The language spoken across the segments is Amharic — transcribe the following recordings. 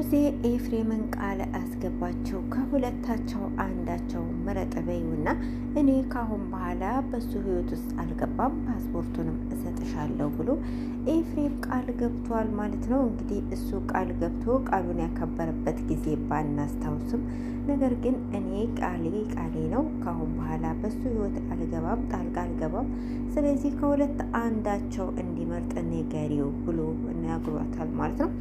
ቡዜ ኤፍሬምን ቃል አስገባቸው። ከሁለታቸው አንዳቸው ምረጥ በይውና እኔ ካሁን በኋላ በሱ ህይወት ውስጥ አልገባም፣ ፓስፖርቱንም እሰጥሻለሁ ብሎ ኤፍሬም ቃል ገብቷል ማለት ነው። እንግዲህ እሱ ቃል ገብቶ ቃሉን ያከበረበት ጊዜ ባናስታውስም፣ ነገር ግን እኔ ቃሌ ቃሌ ነው፣ ካሁን በኋላ በሱ ህይወት አልገባም፣ ጣልቃ አልገባም። ስለዚህ ከሁለት አንዳቸው እንዲመርጥ ንገሪው ብሎ ነግሯታል ማለት ነው።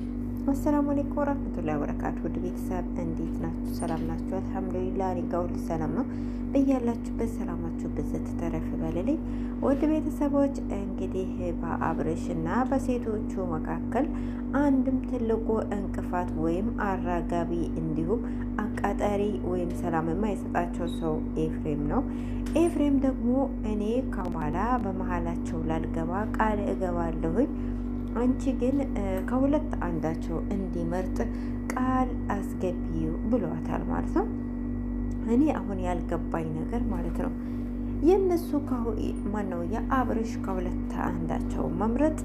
አሰላሙ አለይኩም ወራህመቱላሂ ወበረካቱ። ውድ ቤተሰብ እንዴት ናችሁ? ሰላም ናችሁ? አልሐምዱሊላህ እኔ ጋር ሁሉ ሰላም ነው። በያላችሁበት ሰላማችሁ ብዝት ተረፍ በልልኝ። ውድ ቤተሰቦች እንግዲህ በአብርሽ እና በሴቶቹ መካከል አንድም ትልቁ እንቅፋት ወይም አራጋቢ እንዲሁም አቃጣሪ ወይም ሰላም የማይሰጣቸው ሰው ኤፍሬም ነው። ኤፍሬም ደግሞ እኔ ከኋላ በመሀላቸው ላልገባ ቃል እገባለሁኝ፣ አንቺ ግን ከሁለት አንዳቸው እንዲመርጥ ቃል አስገቢው ብሏታል ማለት ነው። እኔ አሁን ያልገባኝ ነገር ማለት ነው የእነሱ ማነው የአብርሽ ከሁለት አንዳቸው መምረጥ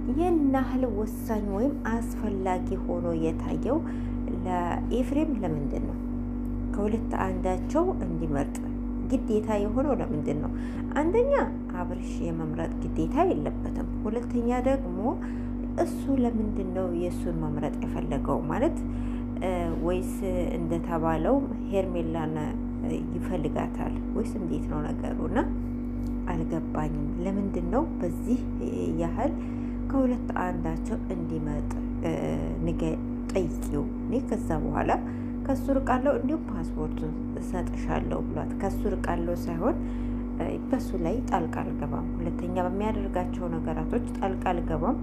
ይህን ያህል ወሳኝ ወይም አስፈላጊ ሆኖ የታየው ለኤፍሬም ለምንድን ነው? ከሁለት አንዳቸው እንዲመርጥ ግዴታ የሆነው ለምንድን ነው? አንደኛ አብርሽ የመምረጥ ግዴታ የለበትም። ሁለተኛ ደግሞ እሱ ለምንድን ነው የእሱን መምረጥ የፈለገው? ማለት ወይስ እንደተባለው ሄርሜላን ይፈልጋታል ወይስ እንዴት ነው ነገሩ? እና አልገባኝም። ለምንድን ነው በዚህ ያህል ከሁለት አንዳቸው እንዲመርጥ ጠይቂው፣ እኔ ከዛ በኋላ ከሱ ርቃለሁ እንዲሁም ፓስፖርቱን እሰጥሻለሁ ብሏት፣ ከሱ ርቃለሁ ሳይሆን በሱ ላይ ጣልቃ አልገባም፣ ሁለተኛ በሚያደርጋቸው ነገራቶች ጣልቃ አልገባም፣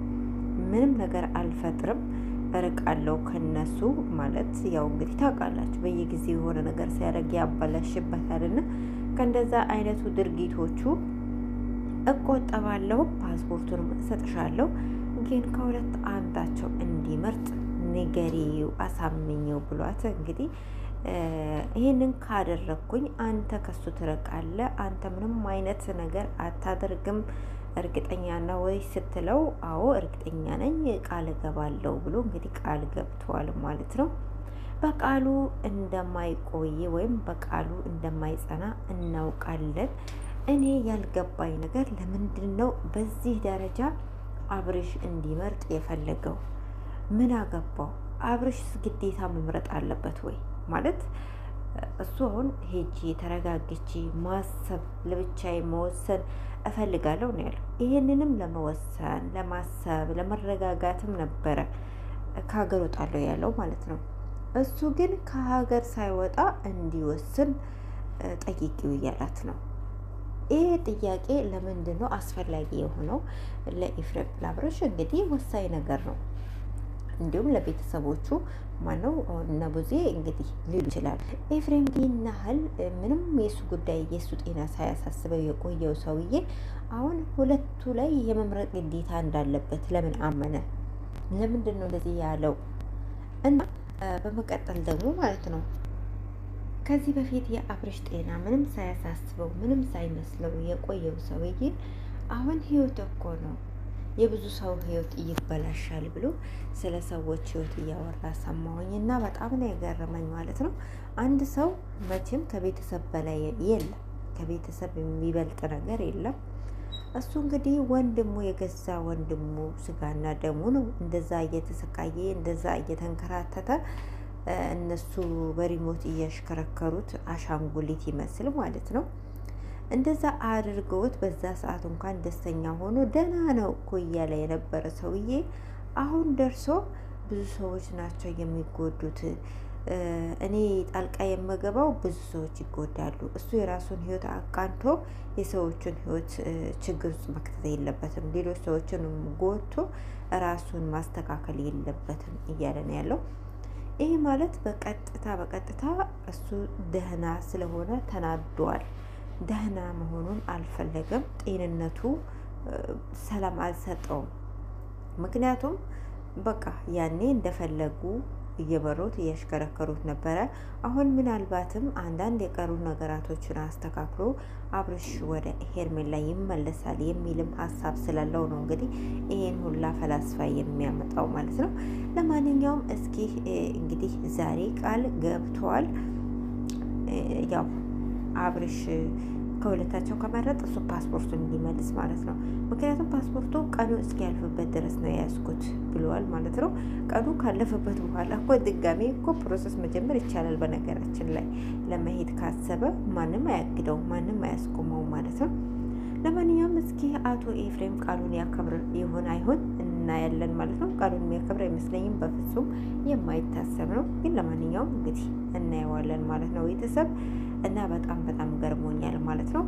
ምንም ነገር አልፈጥርም፣ እርቃለሁ ከነሱ ማለት ያው እንግዲህ ታውቃላችሁ፣ በየጊዜው የሆነ ነገር ሲያደርግ ያበላሽበታልና ከእንደዛ አይነቱ ድርጊቶቹ እቆጠባለሁ፣ ፓስፖርቱንም እሰጥሻለሁ፣ ግን ከሁለት አንዳቸው እንዲመርጥ ንገሪው፣ አሳምኘው ብሏት እንግዲህ ይህንን ካደረግኩኝ አንተ ከሱ ትርቃለህ፣ አንተ ምንም አይነት ነገር አታደርግም፣ እርግጠኛ ነው ወይ ስትለው፣ አዎ እርግጠኛ ነኝ፣ ቃል እገባለሁ ብሎ እንግዲህ ቃል ገብተዋል ማለት ነው። በቃሉ እንደማይቆይ ወይም በቃሉ እንደማይጸና እናውቃለን። እኔ ያልገባኝ ነገር ለምንድን ነው በዚህ ደረጃ አብርሽ እንዲመርጥ የፈለገው? ምን አገባው? አብርሽስ ግዴታ መምረጥ አለበት ወይ? ማለት እሱ አሁን ሄጄ ተረጋግቼ ማሰብ ለብቻዬ መወሰን እፈልጋለሁ ነው ያለው። ይሄንንም ለመወሰን ለማሰብ ለመረጋጋትም ነበረ ከሀገር ወጣለሁ ያለው ማለት ነው። እሱ ግን ከሀገር ሳይወጣ እንዲወስን ጠይቂው እያላት ነው። ይሄ ጥያቄ ለምንድን ነው አስፈላጊ የሆነው? ለኤፍሬም ለአብርሽ እንግዲህ ወሳኝ ነገር ነው። እንዲሁም ለቤተሰቦቹ ማነው እነ ቡዜ እንግዲህ ሊሉ ይችላል። ኤፍሬም ግን ያህል ምንም የእሱ ጉዳይ የእሱ ጤና ሳያሳስበው የቆየው ሰውዬ አሁን ሁለቱ ላይ የመምረጥ ግዴታ እንዳለበት ለምን አመነ? ለምንድን ነው እንደዚህ ያለው? እና በመቀጠል ደግሞ ማለት ነው ከዚህ በፊት የአብርሽ ጤና ምንም ሳያሳስበው ምንም ሳይመስለው የቆየው ሰውዬ አሁን ህይወት እኮ ነው የብዙ ሰው ህይወት ይበላሻል ብሎ ስለ ሰዎች ህይወት እያወራ ሰማሁኝ እና በጣም ነው የገረመኝ ማለት ነው። አንድ ሰው መቼም ከቤተሰብ በላይ የለም፣ ከቤተሰብ የሚበልጥ ነገር የለም። እሱ እንግዲህ ወንድሙ የገዛ ወንድሙ ስጋና ደሙ ነው። እንደዛ እየተሰቃየ እንደዛ እየተንከራተተ እነሱ በሪሞት እያሽከረከሩት አሻንጉሊት ይመስል ማለት ነው። እንደዛ አድርገውት በዛ ሰዓት እንኳን ደስተኛ ሆኖ ደህና ነው እኮ እያለ የነበረ ሰውዬ አሁን ደርሶ ብዙ ሰዎች ናቸው የሚጎዱት፣ እኔ ጣልቃ የምገባው ብዙ ሰዎች ይጎዳሉ። እሱ የራሱን ህይወት አቃንቶ የሰዎችን ህይወት ችግር ውስጥ መክተት የለበትም። ሌሎች ሰዎችን ጎድቶ ራሱን ማስተካከል የለበትም እያለ ነው ያለው። ይህ ማለት በቀጥታ በቀጥታ እሱ ደህና ስለሆነ ተናዷል። ደህና መሆኑን አልፈለገም። ጤንነቱ ሰላም አልሰጠውም። ምክንያቱም በቃ ያኔ እንደፈለጉ እየበሩት እያሽከረከሩት ነበረ። አሁን ምናልባትም አንዳንድ የቀሩ ነገራቶችን አስተካክሎ አብርሽ ወደ ሄርሜላ ይመለሳል የሚልም ሀሳብ ስላለው ነው እንግዲህ ይሄን ሁላ ፈላስፋ የሚያመጣው ማለት ነው። ለማንኛውም እስኪ እንግዲህ እንግዲህ ዛሬ ቃል ገብተዋል። ያው አብርሽ ከሁለታቸው ከመረጥ እሱ ፓስፖርቱን እንዲመልስ ማለት ነው። ምክንያቱም ፓስፖርቱ ቀኑ እስኪያልፍበት ድረስ ነው የያዝኩት ብለዋል ማለት ነው። ቀኑ ካለፈበት በኋላ እኮ ድጋሜ እኮ process መጀመር ይቻላል። በነገራችን ላይ ለመሄድ ካሰበ ማንም አያግደው፣ ማንም አያስቆመው ማለት ነው። ለማንኛውም እስኪ አቶ ኤፍሬም ቃሉን ያከብር ይሆን አይሆን እናያለን ማለት ነው። ቃሉን የሚያከብር አይመስለኝም፣ በፍጹም የማይታሰብ ነው። ግን ለማንኛውም እንግዲህ እናየዋለን ማለት ነው ቤተሰብ። እና በጣም በጣም ገርሞኛል ማለት ነው።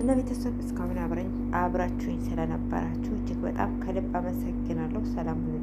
እና ቤተሰብ እስካሁን አብራችሁኝ ስለነበራችሁ እጅግ በጣም ከልብ አመሰግናለሁ። ሰላም ሁኑ።